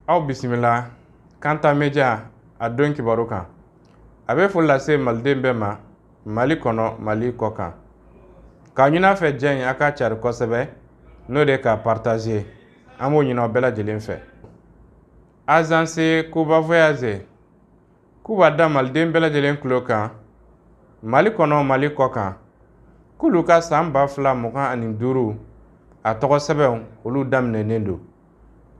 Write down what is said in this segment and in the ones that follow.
Aw bisimila Kanta Media a don kibaru kan. A bɛ foli lase maliden bɛɛ ma Mali kɔnɔ, Mali kɔ kan. K'a ɲini a fɛ diɲɛ in a ka cari kosɛbɛ, n'o de ka partager. An b'o ɲini aw bɛɛ lajɛlen fɛ. Agence Kuba Voyage k'u b'a da maliden bɛɛ lajɛlen tulo kan Mali kɔnɔ, Mali kɔ kan, k'olu ka san 2025 a tɔgɔ sɛbɛnw olu daminɛnen don.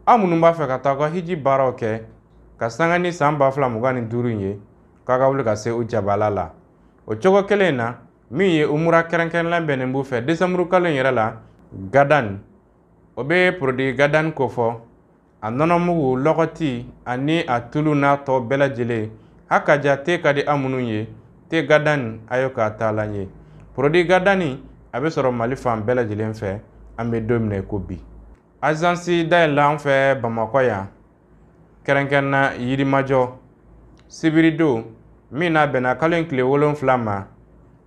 Aw minnu b'a fɛ ka taa aw ka hiji baaraw kɛ ka sanga ni san 2025 in ye, k'a ka wuli ka se u jabala la. O cogo kelen in na, min ye umura kɛrɛnkɛrɛnlen bɛnnen b'u fɛ desanburu kalo in yɛrɛ la, gadan o bɛ produit gadan kofɔ, a nɔnɔmugu, lɔgɔti ani a tulu n'a tɔ bɛɛ lajɛlen. Hakaja te ka di aw minnu ye, te gadan a y'o k'a taalan ye. Produit gadan a bɛ sɔrɔ Mali fan bɛɛ lajɛlen fɛ an bɛ don min na i ko bi. Agence dayɛlɛla an fɛ Bamakɔ yan, kɛrɛnkɛrɛnna Yirimajɔ, sibiridon min n'a bɛnna kalo in tile 7 ma.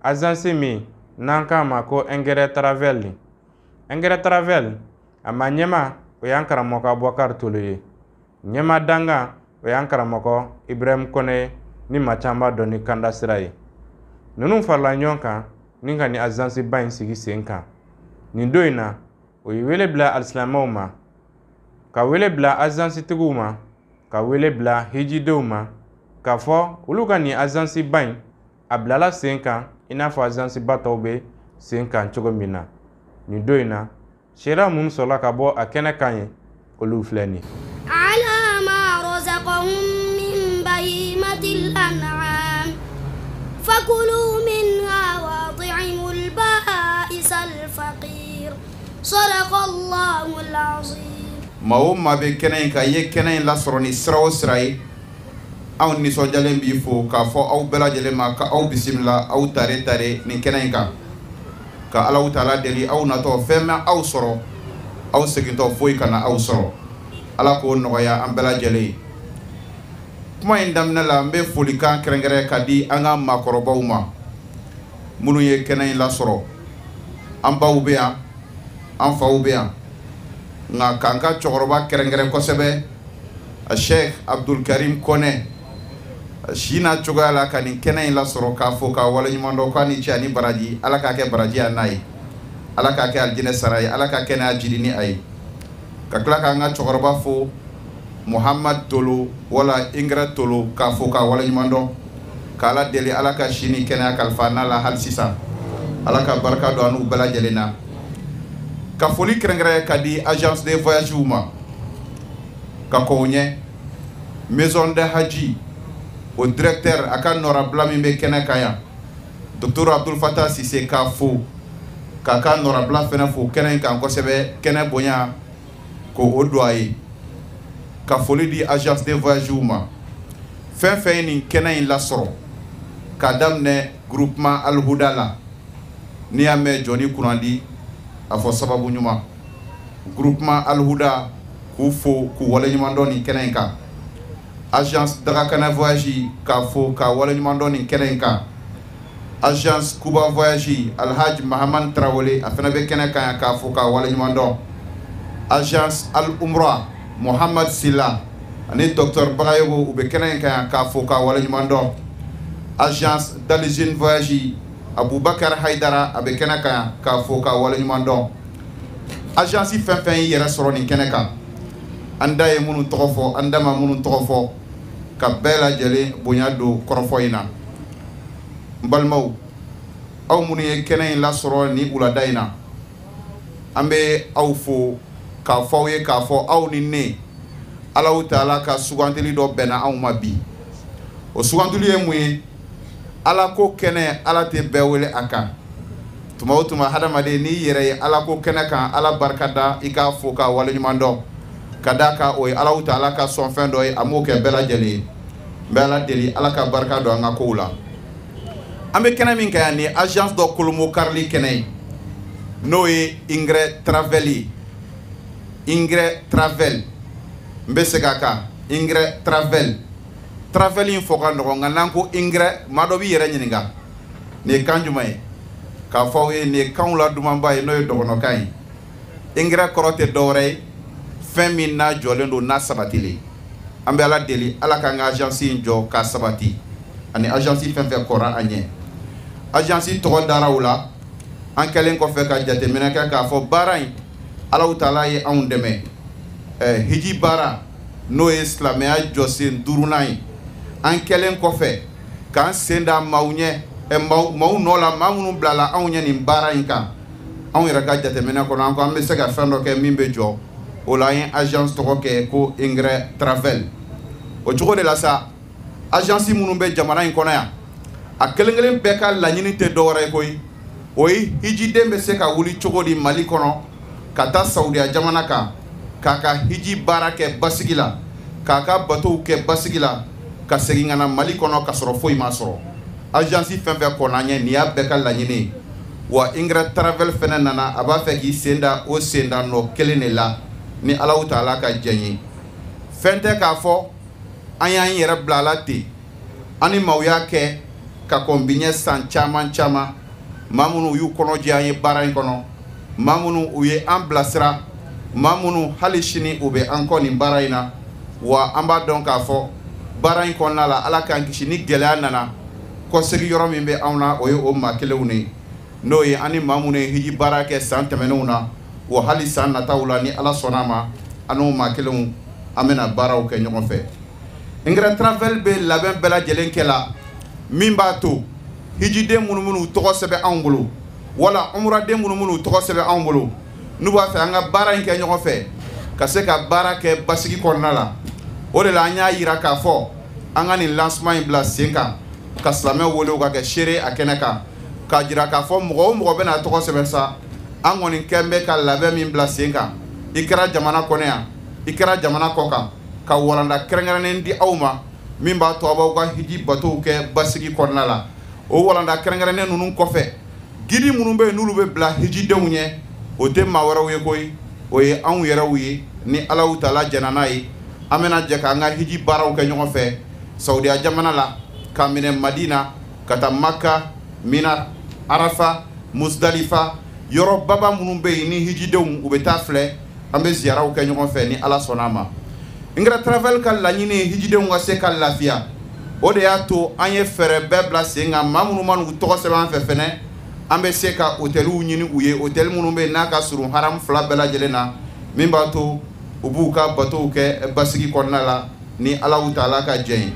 Agence min n'an k'a ma ko Ingres Travel. Ingres Travel a ma ɲɛma o y'an karamɔgɔ Abubakar Tolo ye. Ɲɛma dankan o y'an karamɔgɔ Ibrahim Kone ye, ni maa caman b'a dɔn ni kanda sira ye. Ninnu farala ɲɔgɔn kan ni ka nin agence ba in sigi sen kan. Nin don in na, o ye wele bila alisilamɛw ma, ka wele bila agence tigiw ma, ka wele bila hijidenw ma, k'a fɔ olu ka nin agence ba in a bilala sen kan i n'a fɔ agence ba tɔw bɛ sen kan cogo min na. Nin don in na, seereya minnu sɔrɔla ka bɔ a kɛnɛ kan ye, olu filɛ nin ye. على ما رزقهم من بهيمة الأنعام فكلوا منها وأطعموا البائس الفقير صدق الله العظيم. Maa o maa bɛ kɛnɛ in kan, i ye kɛnɛ in lasɔrɔ ni sira o sira ye, anw nisɔndiyalen b'i fo k'a fɔ aw bɛɛ lajɛlen ma ka aw bisimila aw tare tare nin kɛnɛ in kan, ka Alahu taala deli aw natɔ fɛn ma aw sɔrɔ, aw segintɔ foyi kana aw sɔrɔ. Ala k'o nɔgɔya an bɛɛ lajɛlen ye. Kuma in daminɛ la, n bɛ folikan kɛrɛnkɛrɛn ka di an ka maakɔrɔbaw ma minnu ye kɛnɛ in lasɔrɔ. An baw bɛ yan, an faw bɛ yan, nka k'an ka cɛkɔrɔba kɛrɛnkɛrɛn kosɛbɛ, a Sheikh Abdul Karim Kone, si n'a cogoya la ka nin kɛnɛ in lasɔrɔ, k'a fo k'a waleɲuman dɔn, k'a ni ce ani baraji. Ala k'a kɛ baraji a n'a ye, Ala k'a kɛ alijinɛ sara ye, Ala ka kɛnɛya jiri ni a ye. Ka tila k'an ka cɛkɔrɔba fo, Muhamad Tolo wala Ingɛrɛ Tolo, k'a fo k'a waleɲuman dɔn, k'Ala deli Ala ka si ni kɛnɛya kalifa n'a la hali sisan, Ala ka barika don an n'u bɛɛ lajɛlen na. Ka foli kɛrɛnkɛrɛn ka di agence de voyage ma ka kɔn o ɲɛ, maison de haji o directeur, a ka nɔrabila min bɛ kɛnɛ kan yan, docteur Abdul Fatah Sise, k'a fo k'a ka nɔrabila fɛnɛ fo kɛnɛ in kan kosɛbɛ, kɛnɛ bonya k'o o don a ye. Ka foli di agence de voyage ma, fɛn fɛn ye nin kɛnɛ in lasɔrɔ, k'a daminɛ groupement Alhuda la. N'i y'a mɛn jɔnni kunnandi, a fɔ sababu ɲuman. Groupement Alhuda, k'u fo k'u waleɲuman dɔn nin kɛnɛ in kan. Agence Dagakana Voyage, k'a fo k'a waleɲuman dɔn nin kɛnɛ in kan. Agence Kuba Voyage, Alhaji Mahaman Tarawele, a fana bɛ kɛnɛ kan yan, k'a fo k'a waleɲuman dɔn. Agence Al Umra, Muhammad Sila ani docteur Bagayogo, u bɛ kɛnɛ in kan yan, k'a fo k'a waleɲuman dɔn. Agence Dalizine Voyage, Abubakar Haidara, a bɛ kɛnɛ kan yan, k'a fo k'a waleɲuman dɔn. Agence fɛn fɛn y'i yɛrɛ sɔrɔ nin kɛnɛ kan, an da ye minnu tɔgɔ fɔ, an da ma minnu tɔgɔ fɔ, ka bɛɛ lajɛlen bonya don kɔrɔfɔ in na. N balimaw, aw minnu ye kɛnɛ in lasɔrɔ nin wulada in na, an bɛ aw fo k'a fɔ aw ye k'a fɔ aw ni ne, Alahu taala ka sugantili dɔ bɛnna anw ma bi. O sugantili ye mun ye? Ala ko kɛnɛ, Ala tɛ bɛɛ wele a kan. Tuma o tuma, hadamaden n'i yɛrɛ ye Ala ko kɛnɛ kan, Ala barika da, i k'a fo k'a waleɲuman dɔn, ka d'a kan o ye Alahu taala ka sɔnfɛn dɔ ye, a m'o kɛ bɛɛ lajɛlen ye. N bɛ Ala deli Ala ka barika don an ka kow la. An bɛ kɛnɛ min kan yan, nin ye agence dɔ kolomo karili kɛnɛ ye, n'o ye Ingres Travel ye. Ingres Travel, n bɛ segin a kan, Ingres Travel. Travel in fɔ ka nɔgɔn, nka n'an ko Ingres, maa dɔ b'i yɛrɛ ɲininka nin ye kan jumɛn ye? K'a fɔ aw ye, nin ye kanw la dumanba ye, n'o ye dɔgɔnɔkan ye. Ingres kɔrɔ tɛ dɔwɛrɛ ye. Fɛn min n'a jɔlen don, n'a sabatilen, an bɛ Ala deli, Ala k'an ka agence in jɔ k'a sabati, ani agence fɛn fɛn kɔra an ɲɛ. Agence tɔgɔ dara o la. An kɛlen kɔfɛ ka jateminɛ kɛ k'a fɔ baara in, Alahu taala ye anw dɛmɛ. Hiji baara, n'o ye silamɛya jɔsen duurunan ye, an kɛlen kɔfɛ k'an sen da maaw ɲɛ, maaw nɔ la, maa minnu bilala anw ɲɛ nin baara in kan, anw yɛrɛ ka jateminɛ kɔnɔ, an ko an bɛ se ka fɛn dɔ kɛ min bɛ jɔ o la. An ye agence tɔgɔ kɛ ko Ingrès Travel. O cogo de la sa, agence minnu bɛ jamana in kɔnɔ yan, a kelen kelen bɛɛ ka laɲini tɛ dɔwɛrɛ ye koyi, o ye hijiden bɛ se ka wuli cogo di Mali kɔnɔ ka taa Saudiya jamana kan, k'a ka hiji baara kɛ basigi la, k'a ka batow kɛ basigi la, ka segin ka na Mali kɔnɔ ka sɔrɔ foyi ma sɔrɔ. Agence fɛn fɛn kɔnna ɲɛ, nin y'a bɛɛ ka laɲini ye. Wa Ingrès Travel fɛnɛ nana, a b'a fɛ k'i sen da o senda nɔ kelen de la ni Alahu taala ka jɛn ye. Fɛn tɛ k'a fɔ an y'an yɛrɛ bila a la ten, an ni maaw y'a kɛ ka kɔn bi ɲɛ san caman caman. Maa minnu y'u kɔnɔ jɛ an ye baara in kɔnɔ, maa minnu u ye an bilasira, maa minnu hali sini u bɛ an kɔ nin baara in na. Wa an b'a dɔn k'a fɔ baara in kɔnɔna la, Ala k'an kisi ni gɛlɛya nana, kɔsegin yɔrɔ min bɛ anw na, o ye o maa kelenw de ye, n'o ye an ni maa minnu ye hiji baara kɛ san tɛmɛnenw na, wa hali san nataw la, ni Ala sɔnna a ma, an n'o maa kelenw an bɛna baaraw kɛ ɲɔgɔn fɛ. Ingrès Travel bɛ labɛn bɛɛ lajɛlen kɛ la min b'a to hijiden minnu minnu tɔgɔ sɛbɛn anw bolo, wala umuraden minnu minnu tɔgɔ sɛbɛn anw bolo, n'u b'a fɛ an ka baara in kɛ ɲɔgɔn fɛ, ka se ka baara kɛ basigi kɔnɔna la. O de la an y'a yira k'a fɔ an ka nin lancement in bila sen kan, ka silamɛw wele u ka kɛ seere a kɛnɛ kan, k'a jira k'a fɔ mɔgɔ o mɔgɔ bɛna tɔgɔ sɛbɛn sa, an kɔni kɛn bɛ ka labɛn min bila sen kan, i kɛra jamana kɔnɔ yan, i kɛra jamana kɔ kan, ka walanda kɛrɛnkɛrɛnnen di aw ma min b'a to aw b'aw ka hiji batow kɛ basigi kɔnɔna la. O walanda kɛrɛnkɛrɛnnen ninnu kɔfɛ, guide minnu bɛ yen n'olu bɛ bila hijidenw ɲɛ, o tɛ maa wɛrɛw ye koyi, o ye anw yɛrɛw ye. Ni Alahu taala jɛnna n'a ye, an bɛna jɛ k'an ka hiji baaraw kɛ ɲɔgɔn fɛ Saudiya jamana la, k'a minɛ Madina ka taa Maka, Mina, Arafa, Musdalifa, yɔrɔ baba minnu bɛ yen ni hijidenw u bɛ taa filɛ, an bɛ ziyaraw kɛ ɲɔgɔn fɛ ni Ala sɔnna a ma. Ingrès Travel ka laɲini ye hijidenw ka se ka lafiya. O de y'a to an ye fɛɛrɛ bɛɛ bila sen kan. Maa minnu man'u tɔgɔ sɛbɛn an fɛ fɛnɛ, an bɛ se ka hôteliw ɲini u ye, hôtel minnu bɛ yen n'a ka surun haram fila bɛɛ lajɛlen na, min b'a to u b'u ka batow kɛ basigi kɔnɔna la ni Alahu taala ka jɛn ye.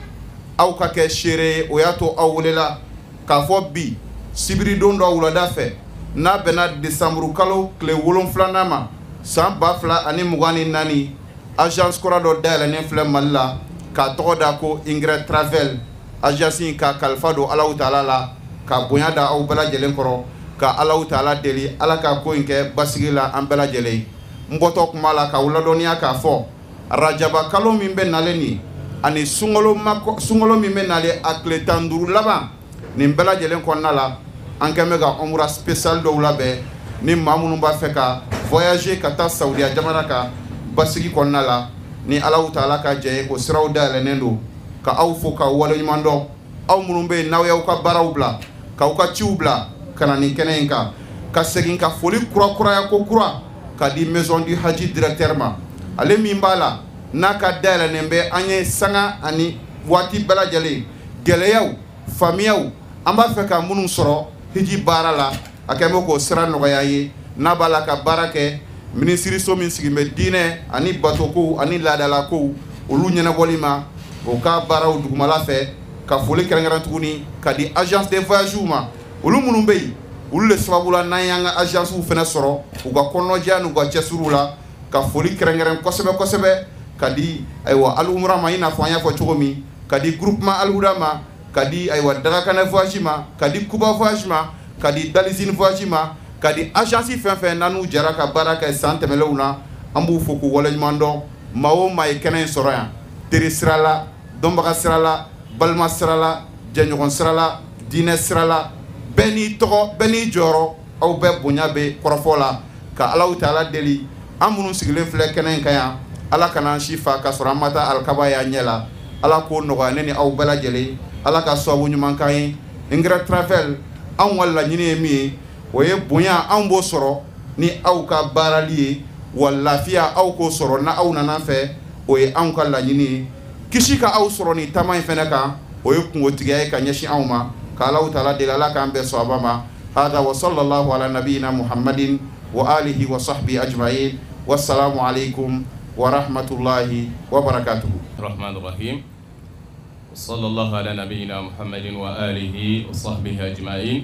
Aw ka kɛ seere ye, o y'a to aw welela k'a fɔ bi sibiridon dɔ wulada fɛ, n'a bɛnna desanburu kalo tile 7nan ma san 2024, agence kura dɔ dayɛlɛnnen filɛ Mali la k'a tɔgɔ da ko Ingrès Travel. Agence in ka kalifa don Alahu taala la, ka bonya da aw bɛɛ lajɛlen kɔrɔ, ka Alahu taala deli Ala ka ko in kɛ basigi la an bɛɛ lajɛlen. N bɔtɔ kuma la k'aw ladɔnniya k'a fɔ rajaba kalo min bɛ nalen nin, ani sunkalo min bɛ nalen a tile 15 laban, nin bɛɛ lajɛlen kɔnɔna la, an kɛn bɛ ka umra spécial dɔw labɛn ni maa minnu b'a fɛ ka voyager ka taa Saudiya jamana kan basigi kɔnɔna la, ni Alahu taala ka jɛ ye, o siraw dayɛlɛnnen don. Ka aw fo k'aw waleɲuman dɔn, aw minnu bɛ yen n'aw y'aw ka baaraw bila, k'aw ka ciw bila ka na nin kɛnɛ in kan, ka segin ka foli kurakuraya ko kura ka di Maison du Hadji directeur ma, ale min b'a la n'a ka dayɛlɛnnen bɛ an ye sanga ani waati bɛɛ lajɛlen. Gɛlɛyaw, faamuyaw, an b'a fɛ ka minnu sɔrɔ hiji baara la, a kɛn bɛ k'o sira nɔgɔya ye. N'a b'a la ka baara kɛ minisiriso min sigilen bɛ diinɛ ani batokow ani laadalakow olu ɲɛnabɔli ma, o ka baaraw dugumala fɛ, ka foli kɛrɛnkɛrɛn tuguni ka di agence de voyage ma, olu minnu bɛ yen, olu de sababu la n'an y'an ka agencew fana sɔrɔ u ka kɔnɔnajɛya n'u ka cɛsiriw la, ka foli kɛrɛnkɛrɛn kosɛbɛ kosɛbɛ ka di ayiwa Al-Umra ma, i n'a fɔ an y'a fɔ cogo min, ka di groupement Al-Huda ma, ka di ayiwa Dagakana voyage ma, ka di Kuba voyage ma, ka di Dalizine voyage ma, ka di agence fɛn fɛn n'an n'u jɛra ka baara kɛ san tɛmɛnlenw na, an b'u fo k'u waleɲuman dɔn. Maa o maa ye kɛnɛ in sɔrɔ yan, teri sira la, dɔnbaga sira la, balima sira la, jɛɲɔgɔn sira la, diinɛ sira la, bɛɛ n'i tɔgɔ, bɛɛ n'i jɔyɔrɔ, aw bɛɛ bonya bɛ kɔrɔfɔ la. Ka Alahu taala deli, an minnu sigilen filɛ kɛnɛ in kan yan, Ala kana an si fa k'a sɔrɔ an ma taa alikaba y'an ɲɛ la. Ala k'o nɔgɔya ne ni aw bɛɛ lajɛlen, Ala ka sababu ɲuman k'an ye. Ingrès Travel, anw ka laɲini ye min ye, o ye bonya, anw b'o sɔrɔ ni aw ka baarali ye. Wa lafiya aw k'o sɔrɔ na aw nana fɛ, o ye anw ka laɲini ye. Kisi ka aw sɔrɔ nin taama in fɛnɛ kan, o ye kungotigiya ye ka ɲɛsin anw ma. Ka Alahu taala deli, Ala k'an bɛn sawaba ma. Hada wa sallallahu ala nabiyina Muhammadin wa alihi wa sahbihi ajma'in. Wassalamu alaikum wa rahmatullahi wa barakatuhu. Rahman rahim. Sallallahu ala nabiyina Muhammadin wa alihi wa sahbihi ajma'in.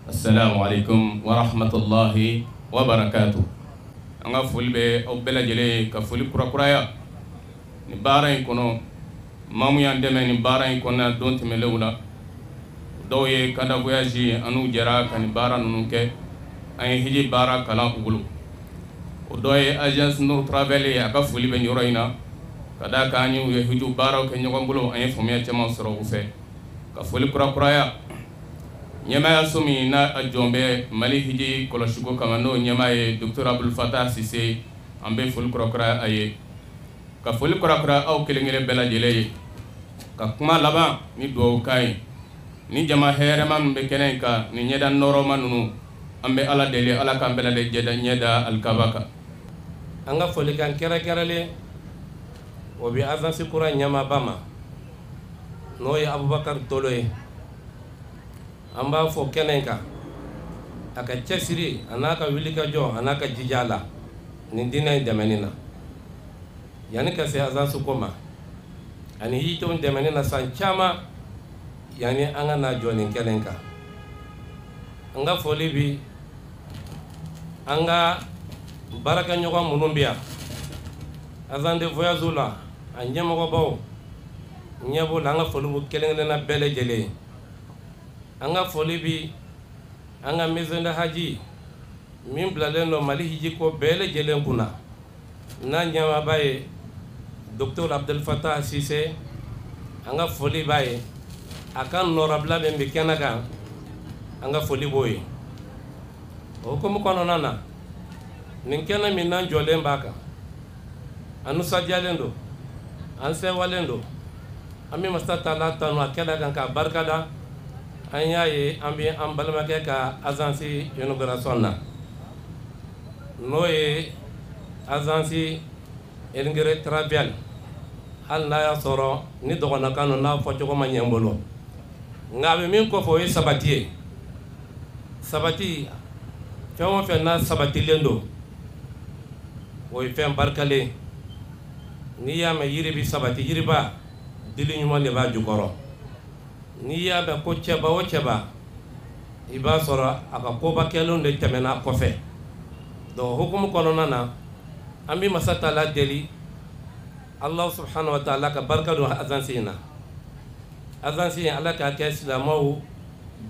Assalamu alaikum wa rahmatullahi wa barakatuh. An ka foli bɛ aw bɛɛ lajɛlen, ka foli kurakuraya nin baara in kɔnɔ. Maa mun y'an dɛmɛ nin baara in kɔnɔna don tɛmɛnlenw la, dɔw ye Kanda Voyage ye, an n'u jɛra ka nin baara ninnu kɛ. An ye hiji baara kalan u bolo. O dɔ ye Agence Nour Travel ye, a ka foli bɛ nin yɔrɔ in na, ka d'a kan an y'u ye hiji baaraw kɛ ɲɔgɔn bolo, an ye faamuya caman sɔrɔ u fɛ. Ka foli kurakuraya ɲɛmaayaso min n'a jɔn bɛ Mali hiji kɔlɔsiko kama, n'o ɲɛmaa ye Docteur Abdul Fatah Sise, an bɛ foli kurakuraya a ye. Ka foli kurakuraya aw kelen kelen bɛɛ lajɛlen ye. Ka kuma laban ni dugawu kan ye. Ni jama hɛrɛma min bɛ kɛnɛ in kan, ni ɲɛda nɔrɔma ninnu, an bɛ Ala deli, Ala k'an bɛɛ lajɛlen ɲɛda alikaba kan. An ka folikan kɛrɛnkɛrɛnlen, o bɛ agence kura ɲɛmaaba ma, n'o ye Abubakar Tolo ye. An b'a fɔ kɛnɛ in kan, a ka cɛsiri a n'a ka wulikajɔ a n'a ka jija la nin diinɛ in dɛmɛni na, yanni ka se agence ko ma, ani hijidenw dɛmɛni na san caman, yanni an ka na jɔ nin kɛnɛ in kan. An ka foli bi an ka baarakɛɲɔgɔn minnu bɛ yan agence de voyage la, a ɲɛmɔgɔbaw ɲɛ b'o la, an ka foli b'u kelen kelenna bɛɛ lajɛlen ye. An ka foli bi an ka maison de hajj min bilalen don Mali hiji ko bɛɛ lajɛlen kunna, n'a ɲɛmaaba ye Docteur Abdel Fattah Sise, an ka foli b'a ye. A ka nɔrabila min bɛ kɛnɛ kan, an ka foli b'o ye. O hukumu kɔnɔna na, nin kɛnɛ min n'an jɔlen b'a kan, an nisɔndiyalen don, an sɛwalen don, an bɛ masa taala tanu a kɛnɛ kan k'a barikada. An y'a ye an bɛ an balimakɛ ka agence inauguration na, n'o ye agence Ingre Travel. Hali n'a y'a sɔrɔ ni dɔgɔnɔkan don, n'a fɔcogo ma ɲɛ n bolo, nka a bɛ min kɔfɛ, o ye sabati ye. Sabati, fɛn o fɛn n'a sabatilen don, o ye fɛn barikalen. N'i y'a mɛn yiri bɛ sabati, yiriba dili ɲuman de b'a jukɔrɔ. N'i y'a mɛn ko cɛba o cɛba, i b'a sɔrɔ a ka koba kɛlenw de tɛmɛna kɔfɛ. Donc hukumu kɔnɔna na, an bɛ masa taala deli, Allah subhanahu wa ta'ala ka barika don agence in na. Agence in, Ala k'a kɛ silamɛw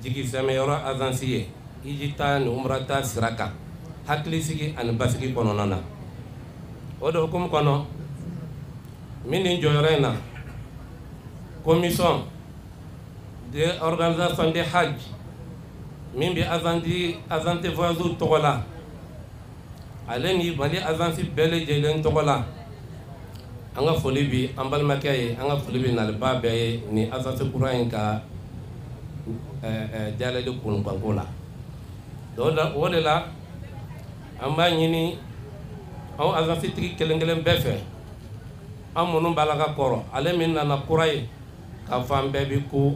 jigisɛmɛyɔrɔ agence ye, hiji ta ni umra ta sira kan, hakilisigi ani basigi kɔnɔna na. O de hukumu kɔnɔ, min nin jɔyɔrɔ in na, commission de organisation de hajj min bɛ agence de voyage tɔgɔ la, ale ni Mali agence bɛɛ lajɛlen tɔgɔ la, an ka foli bi an balimakɛ ye, an ka foli bi naliba bɛɛ ye ni agence kura in ka dayɛlɛli kunkanko la. O de la, an b'a ɲini anw agence tigi kelen kelen bɛɛ fɛ, an minnu b'a la ka kɔrɔ, ale min nana kura ye, k'a fɔ an bɛɛ bi ku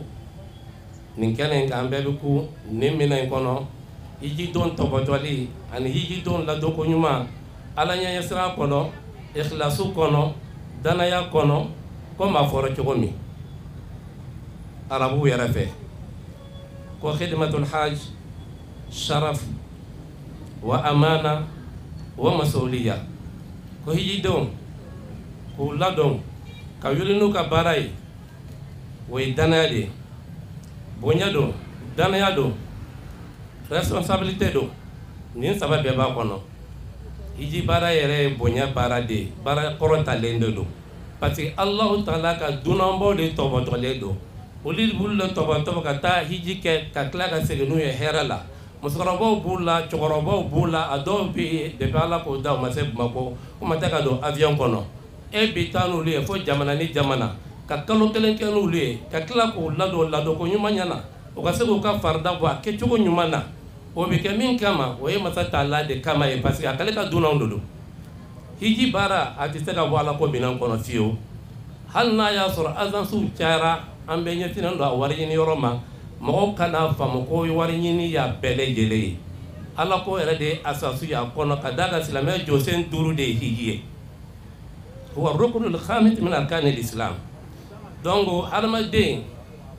nin kɛnɛ in kan, an bɛɛ bi ku nin minɛn in kɔnɔ. Hijidenw tɔbɔtɔli ani hijidenw ladonko ɲuman Ala ɲɛsira kɔnɔ, ikhlasu kɔnɔ, danaya kɔnɔ, komi a fɔra cogo min arabuw yɛrɛ fɛ ko khidmatul hajj sharaf wa amana wa masuliya, ko hijidenw k'u ladon ka wuli n'u ka baara ye, o ye danaya de ye, bonya don, danaya don, responsabilité don. Nin saba bɛɛ b'a kɔnɔ. Hiji baara yɛrɛ ye bonya baara de ye, baara kɔrɔtalen de don, parce que Alahu taala ka dunanbaw de tɔbɔtɔlen don. Olu b'olu de tɔbɔtɔ ka taa hiji kɛ ka tila ka segin n'u ye hɛrɛ la. Musokɔrɔbaw b'u la, cɛkɔrɔbaw b'u la, a dɔw bɛ yen depuis Ala k'o da u ma se Bamakɔ, u ma taa ka don avion kɔnɔ. E bɛ taa n'olu ye fo jamana ni jamana, ka kalo kelen kɛ n'olu ye, ka tila k'u ladon ladonko ɲuman ɲɛna, o ka se k'u ka farida bɔ a kɛcogo ɲuman na. O bɛ kɛ min kama, o ye masa taala de kama ye, parce que a k'ale ka dunanw de don. Hiji baara a tɛ se ka bɔ Ala ko minɛn kɔnɔ fiyewu. Hali n'a y'a sɔrɔ agences cayara, an bɛɛ ɲɛsinnen don a wari ɲini yɔrɔ ma, mɔgɔw kana faamu ko wari ɲini y'a bɛɛ lajɛlen ye. Ala ko yɛrɛ de ye asasu y'a kɔnɔ ka d'a kan silamɛya jɔsen 5 de ye hiji ye. Huwa rukunul khamis min arkanil islam. Donc hadamaden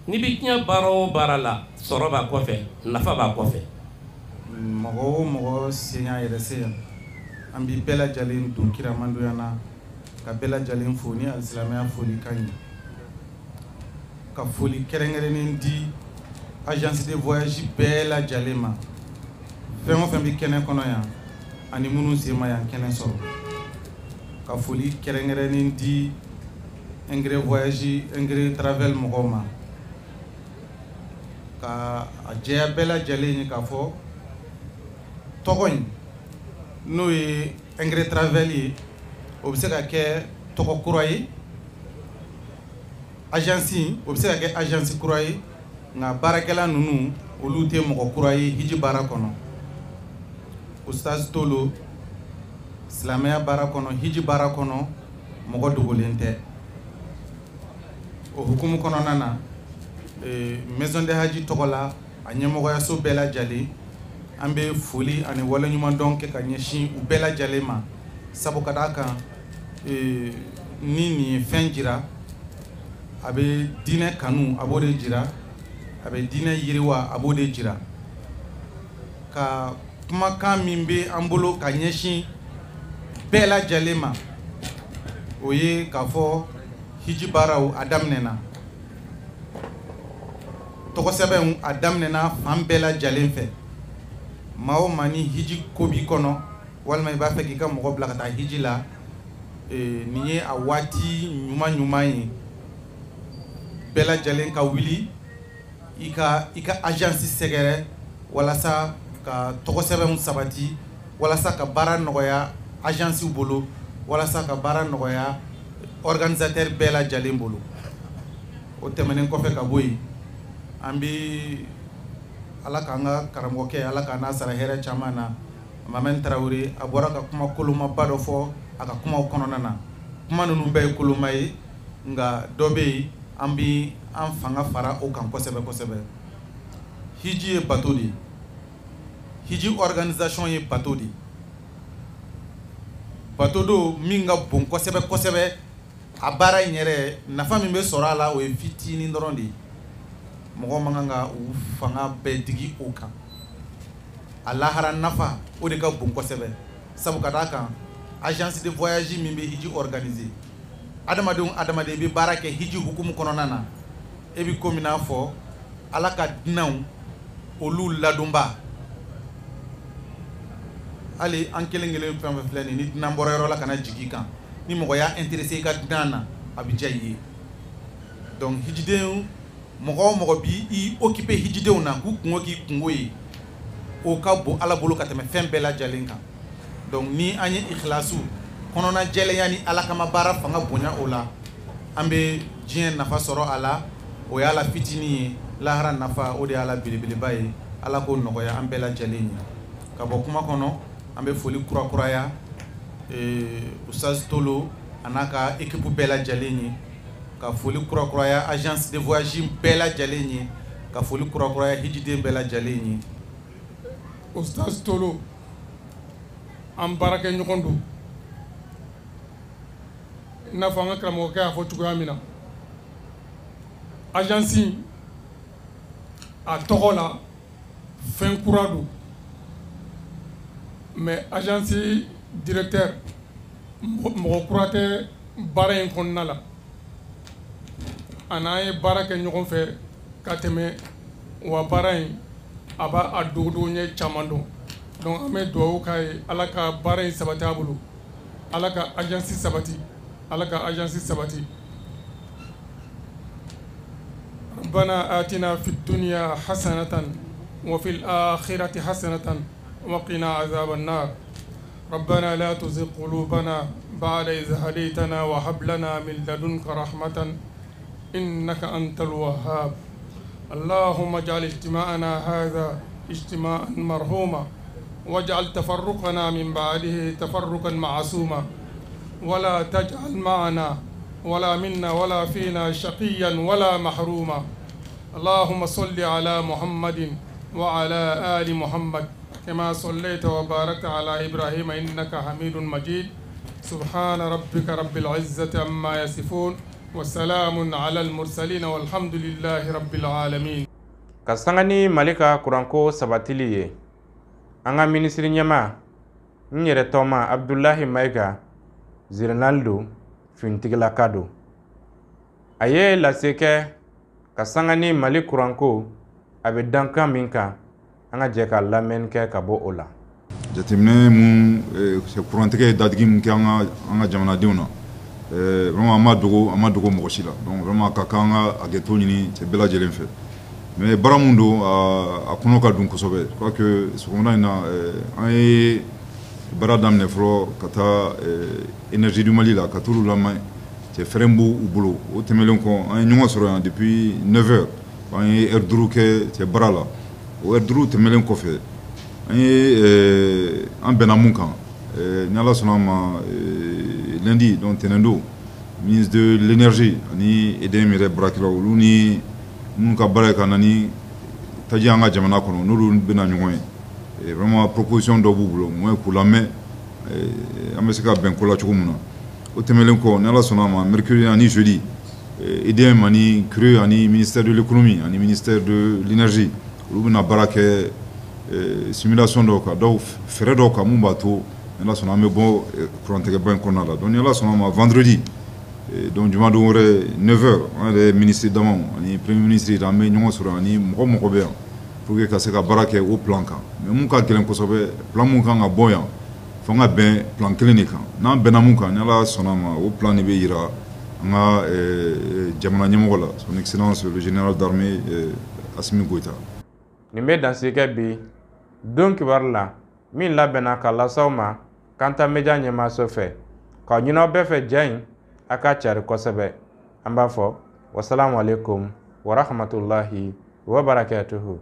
n'i bɛ diɲɛ baara o baara la, sɔrɔ b'a kɔfɛ, nafa b'a kɔfɛ. Mɔgɔ o mɔgɔ sen y'a yɛrɛ se yan, an bɛ bɛɛ lajɛlen don kiramandoya na, ka bɛɛ lajɛlen fo ni alisilamɛya foli ka ɲi, ka foli kɛrɛnkɛrɛnnen di agence de voyage bɛɛ lajɛlen ma, fɛn o fɛn bɛ kɛnɛ kɔnɔ yan ani minnu sen ma yan kɛnɛ sɔrɔ, ka foli kɛrɛnkɛrɛnnen di Ingré Voyage, Ingré Travel mɔgɔw ma, ka a jɛya bɛɛ lajɛlen ye k'a fɔ tɔgɔ in n'o ye Ingré Travel ye, o bɛ se ka kɛ tɔgɔ kura ye, agence o bɛ se ka kɛ agence kura ye, nka baarakɛla ninnu olu tɛ mɔgɔ kura ye hiji baara kɔnɔ. Ustaz Tolo silamɛya baara kɔnɔ, hiji baara kɔnɔ, mɔgɔ dogolen tɛ. O hukumu kɔnɔna na, maison de haji tɔgɔ la, a ɲɛmɔgɔyaso bɛɛ lajɛlen, an bɛ foli ani waleɲumandɔn kɛ ka ɲɛsin u bɛɛ lajɛlen ma, sabu ka d'a kan ni nin ye fɛn jira, a bɛ diinɛ kanu a b'o de jira, a bɛ diinɛ yiriwa a b'o de jira. Ka kumakan min bɛ an bolo ka ɲɛsin bɛɛ lajɛlen ma, o ye k'a fɔ hiji baaraw a daminɛna, tɔgɔsɛbɛnw a daminɛna fan bɛɛ lajɛlen fɛ. Maa o maa ni hiji ko b'i kɔnɔ, walima i b'a fɛ k'i ka mɔgɔ bila ka taa hiji la, nin ye a waati ɲuman ɲuman ye bɛɛ lajɛlen ka wuli i ka agence sɛgɛrɛ walasa ka tɔgɔsɛbɛnw sabati, walasa ka baara nɔgɔya agencew bolo, walasa ka baara nɔgɔya organisateur bɛɛ lajɛlen bolo. O tɛmɛnen kɔfɛ ka bɔ yen, an bɛ Ala k'an ka karamɔgɔkɛ, Ala k'an n'a sara hɛrɛ caman na, Mamɛn Tarawele, a bɔra ka kuma kolomaba dɔ fɔ a ka kumaw kɔnɔna na. Kuma ninnu bɛɛ ye koloma ye, nka dɔ bɛ yen an bɛ an fanga fara o kan kosɛbɛ kosɛbɛ. Hiji ye bato de ye, hiji organisation ye bato de ye, bato don min ka bon kosɛbɛ kosɛbɛ. A baara in yɛrɛ nafa min bɛ sɔrɔ a la, o ye fitinin dɔrɔn de ye. Mɔgɔ man kan ka u fanga bɛɛ digi o kan. A lahara nafa o de ka bon kosɛbɛ, sabu ka d'a kan agence de voyage min bɛ hiji organiser, adamadenw adamaden i bɛ baara kɛ hiji hukumu kɔnɔna na, e bɛ komi n'a fɔ Ala ka dunanw olu ladonba. Hali an kelen kelen fɛn fɛn filɛ nin ye, ni dunan bɔra yɔrɔ la ka na jigin i kan, ni mɔgɔ y'a intéressé i ka dunan na, a bɛ diya i ye. Donc hijidenw, mɔgɔ o mɔgɔ b'i occupé hijidenw na k'u kungo k'i kungo ye, o ka bon Ala bolo ka tɛmɛ fɛn bɛɛ lajɛlen kan. Donc ni an ye ikhlasu, kɔnɔna jɛlenya ni Ala kama baara fanga bonya o la, an bɛ diɲɛ nafa sɔrɔ a la, o y'a la fitinin ye, lahara nafa o de y'a la belebeleba ye. Ala k'o nɔgɔya an bɛɛ lajɛlen ye. Ka bɔ kuma kɔnɔ, an bɛ foli kurakuraya Ustaz Tolo a n'a ka équipe bɛɛ lajɛlen ye, ka foli kurakuraya agence de voyage bɛɛ lajɛlen ye, ka foli kurakuraya hijiden bɛɛ lajɛlen ye. Ustaz Tolo an baarakɛ ɲɔgɔn don, i n'a fɔ an ka karamɔgɔkɛ y'a fɔ cogoya min na, agence a tɔgɔ la fɛn kura don, mais agence directeur mɔgɔ kura tɛ baara in kɔnɔna la. A n'an ye baara kɛ ɲɔgɔn fɛ ka tɛmɛ, wa baara in a b'a a dogodogo ɲɛ caman dɔn. Donc an bɛ dugawu k'a ye, Ala ka baara in sabati a bolo, Ala ka agence sabati, Ala ka agence sabati. ربنا آتنا في الدنيا حسنة وفي الآخرة حسنة وقنا عذاب النار. ربنا لا تزغ قلوبنا بعد إذ هديتنا وهب لنا من لدنك رحمة إنك أنت الوهاب. اللهم اجعل اجتماعنا هذا اجتماعا مرحوما، واجعل تفرقنا من بعده تفرقا معصوما. ولا تجعل معنا ولا منا ولا فينا شقيا ولا محروما. اللهم صل على محمد وعلى آل محمد كما صليت وباركت على إبراهيم إنك حميد مجيد. سبحان ربك رب العزة عما يصفون وسلام على المرسلين والحمد لله رب العالمين. Ka sanga ni Mali ka kuranko sabatili ye, an ka minisiri ɲɛmaa n yɛrɛ tɔma Abdulahi Mayiga Zinaldo finitigilaka don. A ye lase kɛ ka sanga ni Mali kuranko a bɛ dankan min kan, an ka jɛ ka lamɛnni kɛ ka bɔ o la. Jateminɛ mun kurantigɛ ye dadigi min kɛ an ka jamanadenw na, vraiment an ma dogo mɔgɔ si la. Donc vraiment ka kan an ka hakɛto ɲini cɛ bɛɛ lajɛlen fɛ. Mais baara mun don, a kɔnɔ ka dun kosɛbɛ. Je crois que sɔgɔmada in na, an ye baara daminɛ fɔlɔ ka taa Énergie du Mali la ka t'olu lamɛn, cɛ fɛrɛ b'u bolo. O tɛmɛnen kɔ, an ye ɲɔgɔn sɔrɔ yan depuis 9 heures, an ye heure 5 kɛ cɛ baara la. O heure 5 tɛmɛnen kɔfɛ, an ye an bɛnna mun kan, ni Ala sɔnna a ma, lundi, donc tɛnɛn don, ministre de l'énergie ani EDM yɛrɛ baarakɛlaw, olu ni minnu ka baara ye ka na ni taji an ka jamana kɔnɔ, n'olu bɛna ɲɔgɔn ye. Vraiment proposition dɔ b'u bolo, mun ye k'u lamɛn, an bɛ se ka bɛn ko la cogo min na. O tɛmɛnen kɔ, ni Ala sɔnna a ma, mercredi ani jeudi, EDM ani CRE ani ministère de l'économie ani ministère de l'énergie, olu bɛna baara kɛ simulation dɔw kan, dɔw fɛɛrɛ dɔw kan mun b'a to ni Ala sɔnna an bɛ bɔ kurantigɛba in kɔnɔna la. Donc ni Ala sɔnna a ma, vendredi, donc jumadon wɛrɛ, 9 heures, an yɛrɛ ministre damaw ani premier ministre an bɛ ɲɔgɔn sɔrɔ ani mɔgɔ bɛ yan pour que ka se ka baara kɛ o plan kan. Mais mun ka gɛlɛn kosɛbɛ, plan mun kan ka bɔ yan, fo an ka bɛn plan kelen de kan. N'an bɛnna mun kan, ni Ala sɔnna a ma, o plan de bɛ yira an ka jamana ɲɛmɔgɔ la, son excellence le général d'armée Assimi Goïta. Nin bɛ dansigi kɛ bi don kibaru la min labɛnna ka lase aw ma Kanta Media ɲɛmaaso fɛ. K'a ɲini aw bɛɛ fɛ ja in a ka cari kosɛbɛ. An b'a fɔ wasalamu aleykum wa rahmatulahi wa barakatuhu.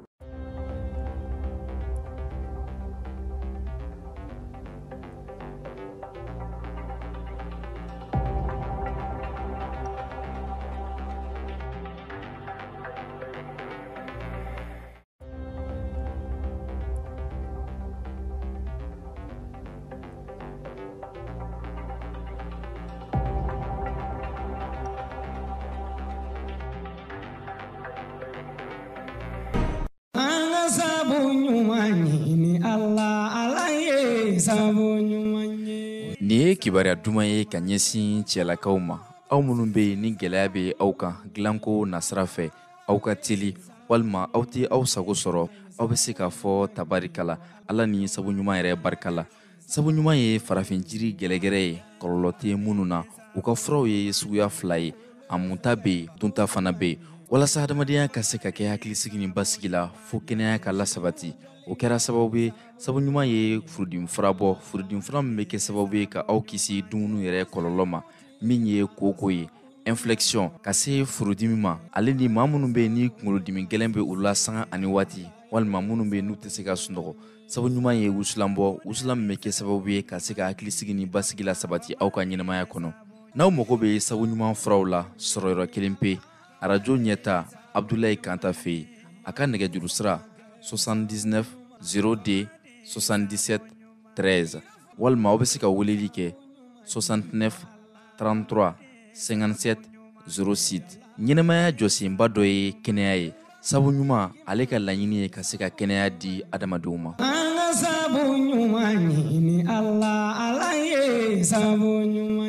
Nin ye kibaruya duman ye ka ɲɛsin cɛlakaw ma, aw minnu bɛ yen ni gɛlɛya bɛ aw kan dilanko nasira fɛ, aw ka teli walima aw tɛ aw sago sɔrɔ, aw bɛ se k'a fɔ tabarikala Ala ni sabu ɲuman yɛrɛ barika la. Sabu ɲuman ye farafin jiri gɛlɛgɛrɛ ye, kɔlɔlɔ tɛ minnu na. U ka furaw ye suguya 2 ye, a munta bɛ yen, dunta fana bɛ yen. Walasa hadamadenya ka se ka kɛ hakilisigi ni basigi la, fo kɛnɛya ka lasabati. O kɛra sababu ye sabu ɲuman ye furudimi fura bɔ, furudimi fura min bɛ kɛ sababu ye ka aw kisi dumuni yɛrɛ kɔlɔlɔ ma, min ye koko ye, inflexion, ka se furudimi ma, ale ni maa minnu bɛ yen ni kunkolodimi gɛlɛn bɛ olu la sanga ani waati, walima minnu bɛ yen n'u tɛ se ka sunɔgɔ. Sabu ɲuman ye wusulan bɔ, wusulan min bɛ kɛ sababu ye ka se ka hakilisigi ni basigi la sabati aw ka ɲɛnamaya kɔnɔ. N'aw mago bɛ sabu ɲuman furaw la, sɔrɔ yɔrɔ kelen pe, arajo ɲɛta Abdulayi Kanta fɛ yen. A ka nɛgɛjuru sira 79 02 77 13, walima aw bɛ se ka weleli kɛ 69 33 57 06. Ɲɛnamaya jɔsenba dɔ ye kɛnɛya ye. Sabu ɲuman ale ka laɲini ye ka se ka kɛnɛya di adamadenw ma. An ka sabu ɲuman ɲini Ala, Ala ye sabu ɲuman.